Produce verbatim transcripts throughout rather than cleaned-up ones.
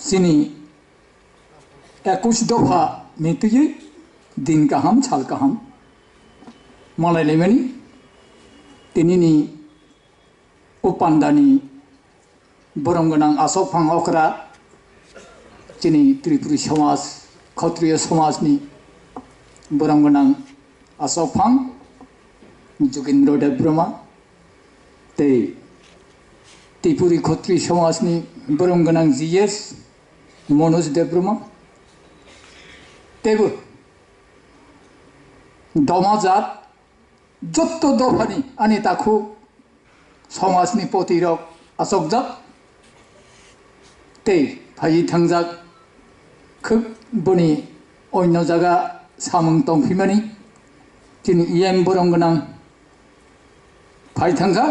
chini ekush dopha ni twiwi din kaham, sal kaham malai laimani. Tinini o pandani borom gwnang asok phang okra, chini Tripuri somaj, Khotriyo somajni borom gwnang asok phang Jugindra Debbarma, tei Tripuri Khotri somajni borom gwnang G S Manoj Debbarma, teibo Doma jat jotto dophani ani takhuk somajni potirok achokjak tei phaiwi thangjak, khuk boni onno jaga samung tongphimani chini E M borom gwnang phai thangkha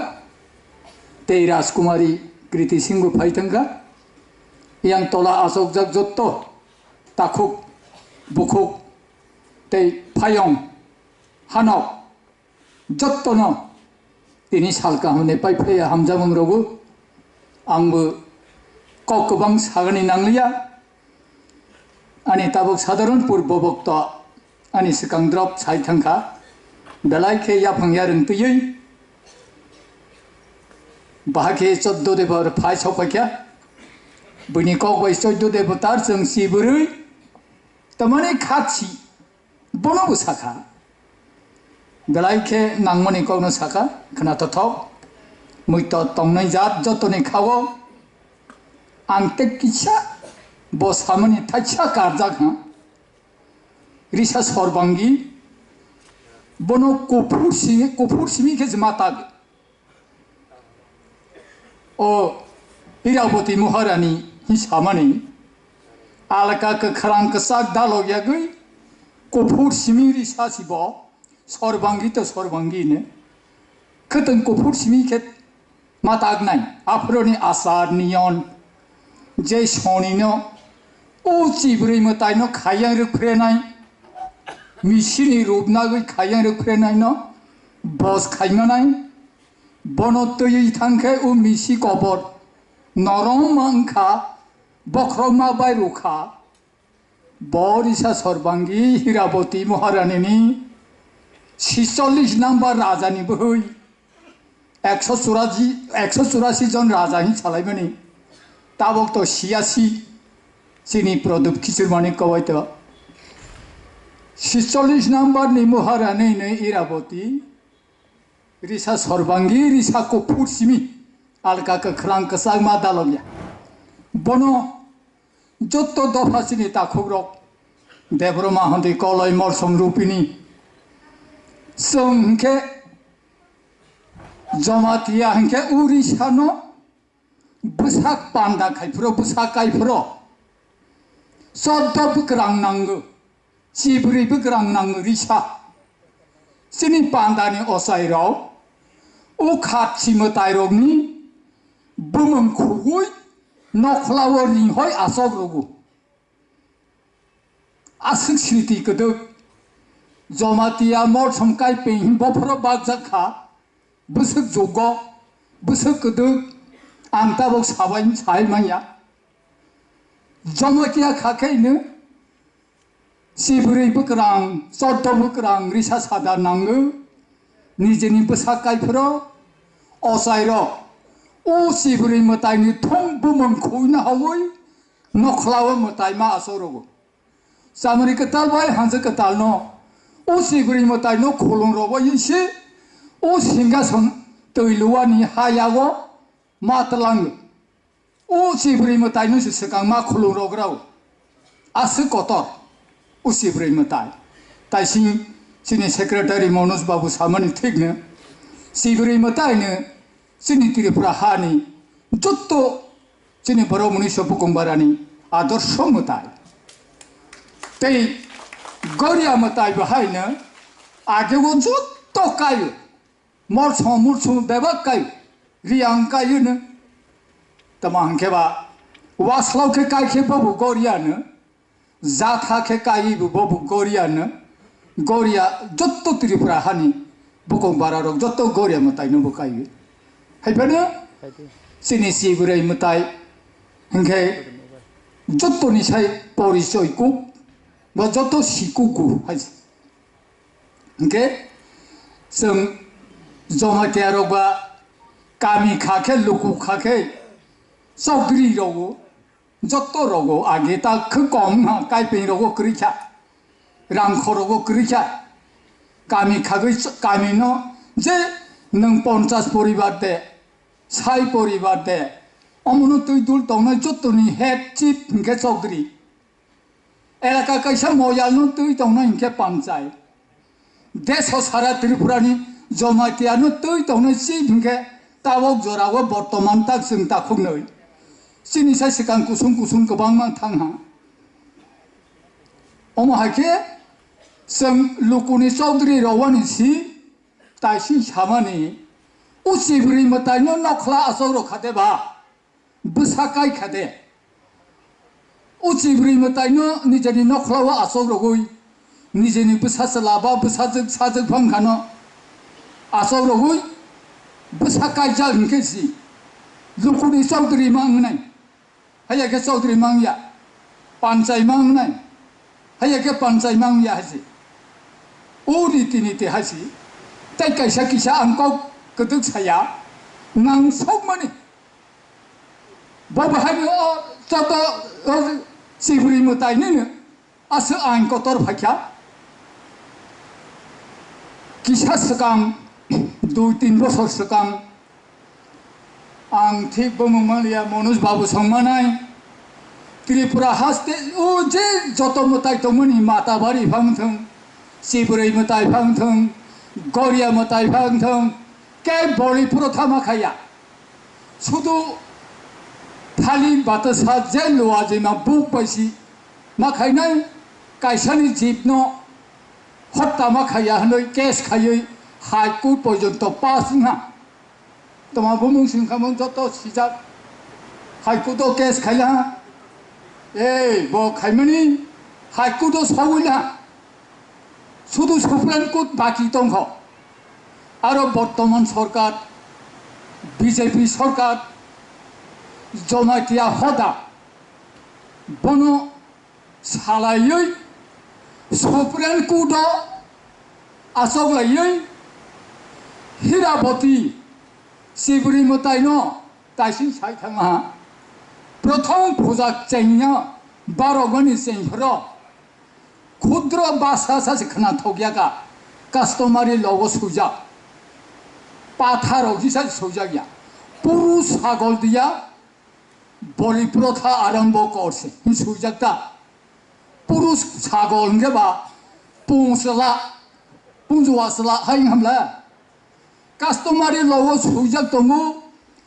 tei Rajkumari Kriti Singh bo phai thangkha. Yang tola achokjak jotto takhuk bukhuk tei phayong hanok jottono tini sal kaham ni pai phaiya hamjamung rogo. Ang bo kok kwbang sagani nangliya. Ani tabuk sadharan purbo bokto ani swkang drop sai thangkha. Belai khe yaphang yarwng twiwi bahai khe choddo debo phai sokphaikha. Buini kok bai choddo debo tar chwng si bwrwi tamani khatsi. Bono bo sakha, belai khe nangmani kokno sakha, khna tothok, muitu tongnai jat jotoni khao ang tei kisa bo samani thaisa karjak ha. Risa Sorbangi bono kuphur simi, kuphur simi khe jema tag. O Iraboti Maharani hi samani, alka kwkhrang kwchak dalok yagwi kuphur simi risa sibo Sorbangi to Sorbangi ne. Khwtwng kuphur simi khe ma taknai, aphuroni achar niyon je sonino o chibrwi mwtaino khayang rwphrenai, misini rupnagwi khayang rwphrenaino bos khaimanai. Bono twiwi thangkhe o misi kobor norom wngkha, bokhorokma bai rwkha. Bo risa Sorbangi Hiraboti Maharanini sicholish number rajani bwhwi ekso churashi, ekso churashi jon raja hin salaimani. Tabok to siyasi chini Pradyot Khichurmani kowai to sicholish number ni Maharani ni Iraboti. Risa Sorbangi, risa kuphur simi, alka kwkhrang kwchak ma dalokya. Bono jotto dopha chini takhukrok, Debbarma hwntwi koloi Molsom Rupini. Chwng hwnkhe Jamatia hwnkhe o risano bwsak panda khai phuru, bwsak kai phuru. Choddo bwkrang nango, chibrwi bwkrang nango risa. Chini pandani ochairok, o khatsi mwtairokni bumung khugwi nokhlao ringhoi achok rwgo. Aswk sriti kwdwk, Jamatia Molsom kai peng hin bophoro bakjak kha, bwswk jugo, bwswk kwdwk, ang tabok sabai sai manya. Jamatia kha khe hino, chibrwi bwkrang, choddo bwkrang, risa sada nango, nijeni bwsak kai phuru, ochairok, o chibrwi mwtaini thung bumung khuina hawi, nokhlao mwtaima achorogo. Chamari kwtal bai hanjak kwtalno, o chibrwi mwtaino khulum rogo yisi, o singhason twi luani ha yago ma tlango. O chibrwi mwtaino se swkang ma khulum rograo. Aswk kotor, o chibrwi mwtai. Taising chini secretary Manoj Babu samani thikno, chibrwi mwtaino chini Tripura hani jotto chini borok mwnwi so bukung barani adorsho mwtai. Tei goria mwtai bo haino ageo jotto kaio, molsong mulsong bebak kaio, riang kaio no. Tamo hwnkhe ba waslao khe kai khe bobo goria no. Jatha khe kaiwi bo bobo goria no, goria jotto Tripura hani bukung bara rok jotto goria mwtai no bo kaiwi. Hai phano chini chibrwi mwtai hwnkhe jottoni sai porichoi kuk, bo jotto si kuk gu hai se. Hingke chwng Jomatia rok ba kami kha khe, luku kha khe, chokdri rogo, jotto rogo age ta khe kom ha, kaipeng rogo kwrwi kha, rangkho rogo kwrwi kha, kami khagwi ch-, kami no je nwng ponchas poribar de, sai poribar de, omono twi dul tongnai jottoni head chief hingke chokdri. Elaka kaisa moyalno twi tongnai hinkhe panchai. Deso sara Tripurani Jomaitiano twi tongnai chief hinkhe tabok jorao bortoman tak chwng takhuknwi. Chini sai swkang kusung kusung kwbangma thang ha. Omo hai khe chwng lukuni chowdhury rowani si taising samani, o chibrwi mwtaino nokhla achok rw kha de ba? Bwsa kai kha de. O chibrwi mwtaino nijeni nokhla o achok rogwi, nijeni bwsa chwla ba bwsajwk sajwk phang khano achok rogwi bwsa kaijak hinkhe si lukuni chowdhury ma wngnai. Haiya khe chowdhury ma wngya, panchai ma wngnai. Haiya khe panchai ma wngya hai se. O riti niti hai se. Tei kaisa kisa ang kok kwtwk saya, nang sokmani. Bo bahai ni o joto o chibrwi mwtai nini aswk ain kotor phaikha. Kisa swkang, dui tin bosor swkang, ang thik bumung manliya, Manoj Babu songmanai. Tripura haste o je joto mwtai tongmani Matabari phang thung, chibrwi mwtai phang thung, Goria mwtai phang thung, kei boli puro thama khaya. Sudu thali batasa je luwa jima buk paisi ma khainai kaisani jibno hotta ma khaiya hwnwi case khaiwi High Court porjonto pass wngha. Toma bumung singkhamung joto sijak High Court o case khaila ha. Ei bo khaimani High Court o sogwi la. Sudu Supreme Court baki tongkho. Aro bortoman sorkar, B J P sorkar, Jomaitiya hoda, bono salaiwi Supreme Court o achoklaiwi Hiraboti chibrwi mwtaino taising sai thangma ha. Prothom puja chengya barogani chengphoro khudro basa sa se khna thokya ka, customary law o sujak, pathar rok hisa sujak ya, puru sagol diya boli protha arombo korse hin sujak ta, puru sagol hingke ba pung sela, pung juwa sela hai hamla. Customary law o swijak tongo,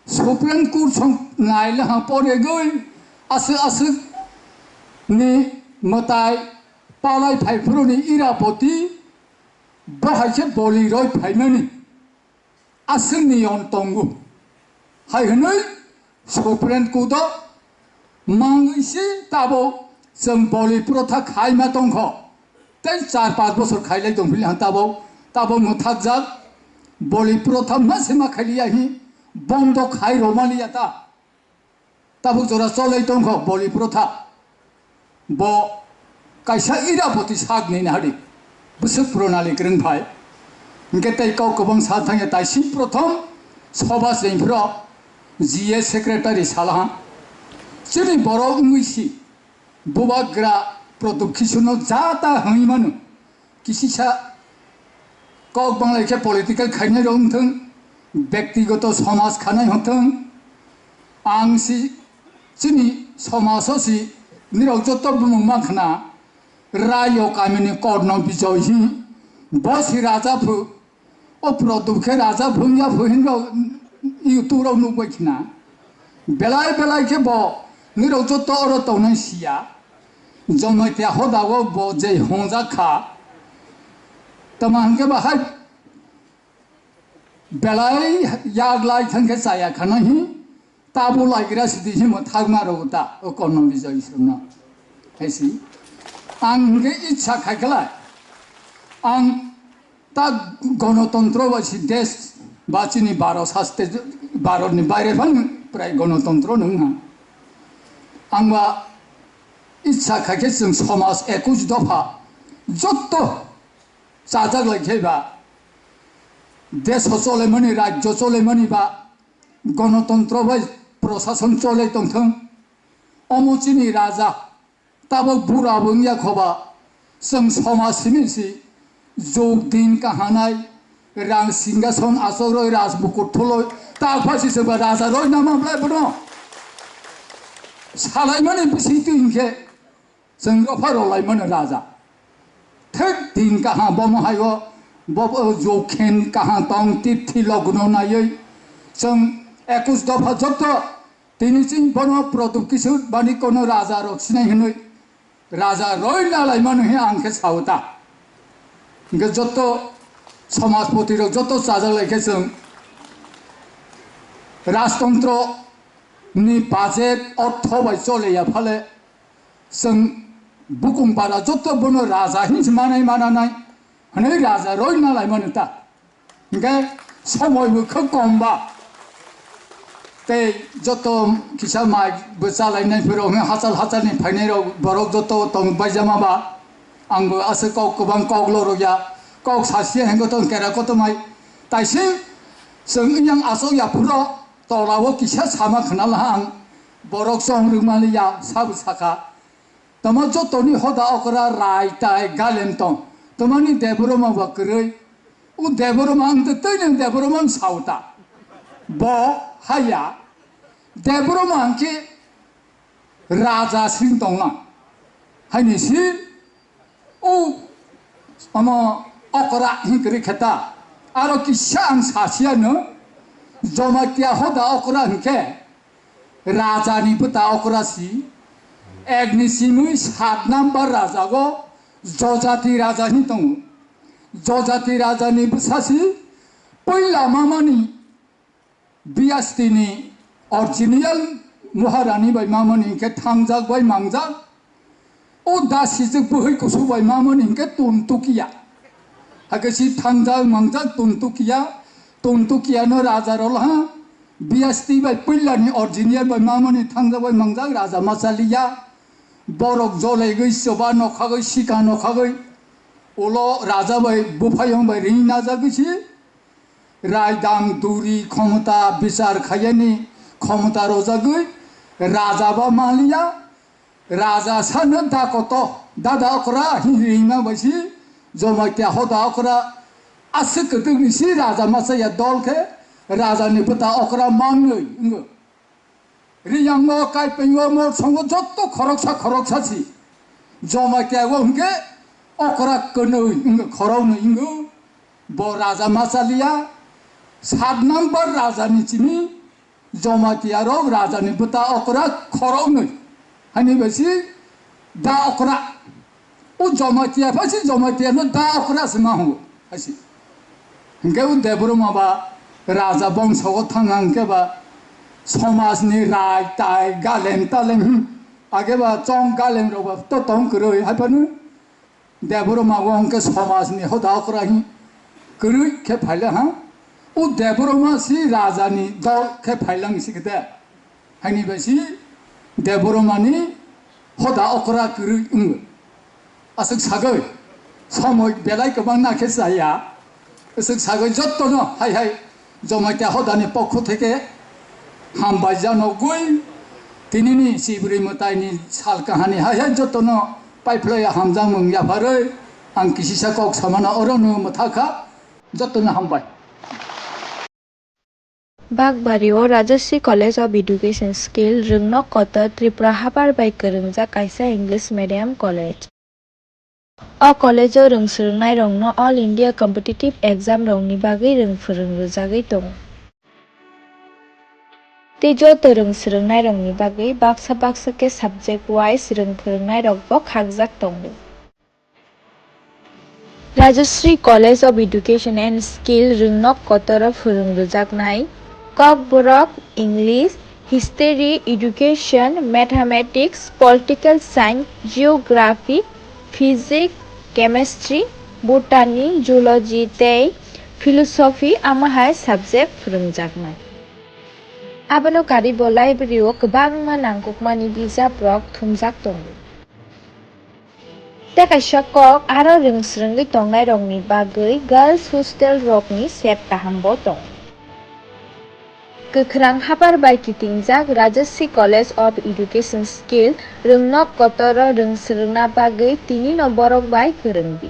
Supreme Court song naile ha poregoi aswk aswk ni mwtai palai phaiphuru ni Irapoti bo hai khe boli roi phaimani aswk niyom tongo hai hwnwi Supreme Court o mangwi se tabok chwng boli protha khaima tongkho. Tei char panch bosor khailai tongphili han tabok, tabok mwthakjak boli protha ma se ma khailiya hi bondo khai romaliya ta. Tabok jora cholai tongkho boli protha. Bo kaisa Irapoti sak ni nahadi. Bwswk Pranali Kwrwng phai. Hingke tei kok kwbang sa thangya taising prothom soba chengphro G A secretary salaha. Chini borok wngwi si bubagra production no jata hwnwi mano. Kisisa kok banglai khe political khainai rok wngthung, bektigoto somaj khanai wngthung. Ang si chini somaj o si nirok joto bumung mankha na. Rayo kamini korno bijoi hi bo si raja phu, o produk khe raja phung ya phu hinrok YouTube rok nukbai khna. Belai belai khe bo nirok joto oro tongnai siya. Jomaitiya hoda o bo je hongjak kha. Tama hingke bahai belai yak lai thangkhe chaya khana hi. Tabo laigra sidi himo thagma rok ta o korno bijoi srwngno. Hai si. Ang hingke ichha khai khlai. Ang ta gonotontro ba si desh ba chini baro saste baro ni baire phano prai gonotontro nung ha. Ang ba Itsa khai khe chwng somaj ekush dopha jotto chajak lai khe ba, desh cholaimani, rajyo cholaimani ba, gonotontro bai prosason cholai tongthwng. Omo chini raja, tabok bura bo wngya khoba, chwng somaj simi si jug din kahanai, rang singhason achokroi, raj mukur thuloi, ta phasi soba raja roi nama blai bono salaimani bising twi hinkhe chwng dopha rolaimani raja. Thik din kaham bomo haio, bo, bo jokhen kaham tong tithi logno naiwi chwng ekush dopha jotto tini chini bono product kisu bani kono raja rok sinai hinwi raja roi nalaimani he ang khe sao ta. Hingke jotto somajpoti rok jotto chajak lai khe chwng rajtontro ni budget ortho bai chole ya phale chwng bukung para jotto bono raja hinwi manai mananai hwnwi raja roi nalaimani ta. Hingke somoi bo khub kom ba. Tei joto kisa mai bo chalainai phiro hwnke hachal hachal ni phainai rok borok joto tong baijama ba. Ang bo aswk kok kwbang kok lorok ya. Kok sasia hwnke tong kera kotomai. Taising chwng yang asok ya phuro tola o kisa sama khna laha ang. Borok chong rwmani ya sabo saka. Tamo jotoni hoda okra rai tai galem tong. Tamani Debbarma ba kwrwi. O Debbarma ang tei tei nang Debbarma ang sao ta. Bo haya. Debbarma ang khe raja sing tong na. Haini si o omo okra hin kwrwi khe ta. Aro kisa ang sasia no. Jamatia hoda okra hinkhe. Rajani bwta okra si, ekni simwi sat number rajago Jojati raja hin tongo. Jojati rajani bwsa si, puila mamani Biyastini original Maharani bai mamani hinkhe thangjak bai mangjak. O dasijwk bwhwi kusu bai mamani hinkhe Tuntukiya. Hakhe si thangjak mangjak Tuntukiya. Tuntukiya no raja rolaha. Biyasti bai puilani original bai mamani thangjak bai mangjak raja machaliya. Borok jolaigwi choba nokhagwi sika nokhagwi. Ulo raja bai buphayung bai ring najagwi si. Raidang duri khomota bichar khaiyani khomota rojagwi raja ba maliya. Raja sano da koto, dada okra, hi hi hima bai si, Jamatia hoda okra, aswk kwtwkni si raja machaya dol khe, rajani bwta okra manwi wngo. Riyango, Kaipingo, Morsongo jotto khoroksa khoroksa si. Jamatia o hwnkhe okra kwnwi wngo, khoroknwi wngo. Bo raja machaliya, sat number rajani chini, Jamatia rok rajani bwta okra khoroknwi. Hani bai si da okra. O Jamatia pha si Jamatia no da okra se ma hwngo. Hai si. Hingke o Debbarma ba raja bongso o thang hingke ba somaj ni rai tai galem talem, hmm. Age ba chong galem rok ba to tong kwrwi hai phano. Debbarma o hwnkhe somajni hoda okra hi kwrwi khe phaila ha. O Debbarma si rajani dol khe phailang si khe de. Haini bai si Debbarmani hoda okra kwrwi wngo. Aswk sagwi somoi belai kwbang na khe chaya. Aswk sagwi jottono hai hai Jamatia hodani pokho theke hambai janogwi tinini chibri mwtaini sal kahani hai hai jottono paiphlaiya hamjakmung yapharwi ang kisisa kok samano orono mwthakha. Jottono hambai. Bagbario Rajasri College of Education Skill Rwngnok Kotor Tripura habar bai kwrwngjak kaisa English medium college. O college-o rwng swrwngnairokno All India competitive exam-rokni bagwi rwng phwrwng rwjagwi tongo. Tei joto rwng swrwngnairokni bagwi baksa baksa khe subject wise rwng phwrwngnairokbo khakjak tongo. Rajasri College of Education and Skill Rwngnok Kotoro phwrwng rwjaknai Kokborok, English, History, Education, Mathematics, Political Science, Geography, Physics, Chemistry, Botany, Zoology tei Philosophy, amo hai subject phwrwngjaknai. Abono karwi bo library-o kwbangma nangkukmani bijaprok thumjak tongo. Tei kaisa kok aro rwng swrwngwi tongnairokni bagwi girls hostel rokni sep kahambo tongo. Kwkhrang hapar bai kitingjak Rajasri College of Education Skill rwngnok kotoro rwng swrwngna bagwi tinino borok bai kwrwngdi.